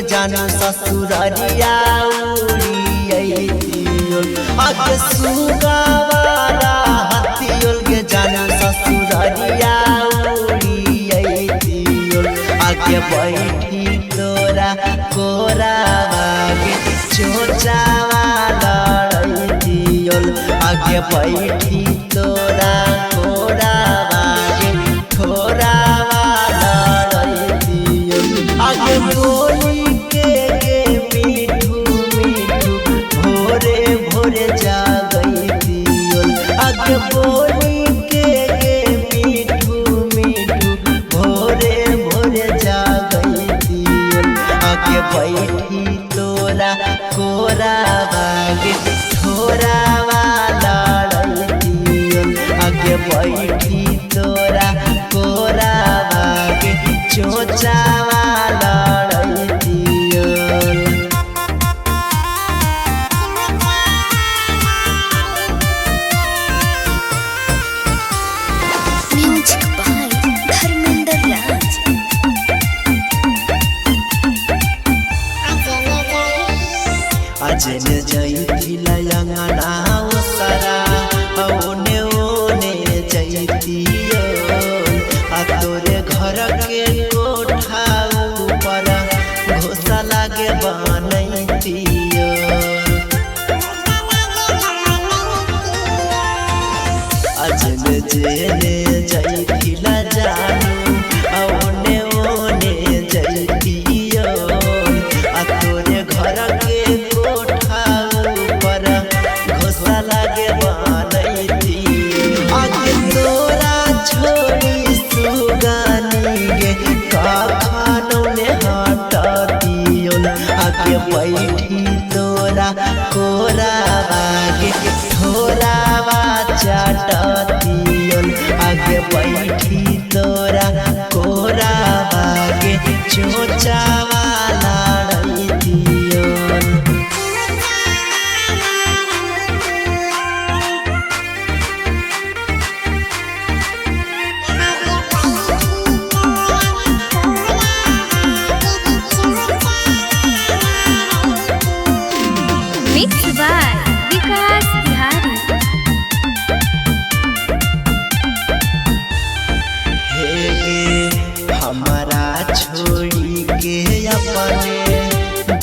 जानू ससुररिया उड़ियतियोल आगे सुगावारा हतियोल गे जानू ससुररिया उड़ियतियोल आगे बैठी तोरा कोरा बागे चोचावा लड़तियोल आगे बैठी तोरा कोरा बागे ठोरावा लड़तियोल आगे बोली के मिठू मिठू भोरे भोरे जागतियोल आगे बोली के मिठू मिठू भोरे भोरे जागतियोल आगे बैठी तोरा कोरा बागे ठोरावा लड़तियोल आगे बैठी तोरा कोरा बागे चोचावा लड़तियोल। म्यूजिक बाय धर्मेंद्र राज। अजन जैती लयंगना सारा ओने ओने जैतियो आ तोरे घर के कोठा ऊपर घोसा लागे बनैतियो। अजन जेने जैती ला जानू ओने ओने जैतियो आ तोरे घर के कोठा ऊपर घोसा लागे बनैतियो। आगे तोरा छोड़ी सुगानी गे कखनो ने हटतियो आगे बैठी तोरा कोरा बागे ठोरावा चाटतियो आगे बैठी तोरा कोरा बागे चोचावा लड़तियो। Mix by Vikas Bihari. हे गे हमारा छोड़ी के अपने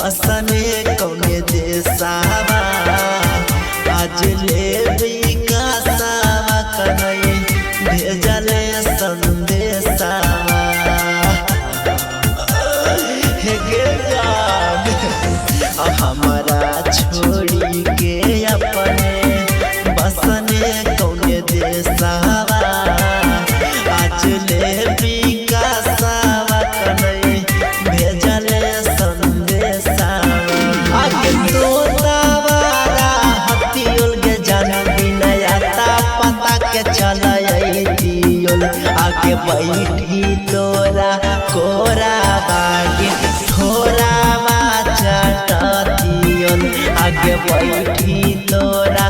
बसने कौने देसावा आज ले विकासावा कनई भेजले संदेशावा। हे गे जान हमारा छोड़ी के अपने बसने कौने देसावा आज ले विकासावा कनई भेजले संदेशावा। आगे तोतावारा हतियोल गे जानू बिनयाता पता के चलैतियोल आगे बैठी तोरा कोरा बागे ठोरावा चाटतियोल आगे बैठी तोरा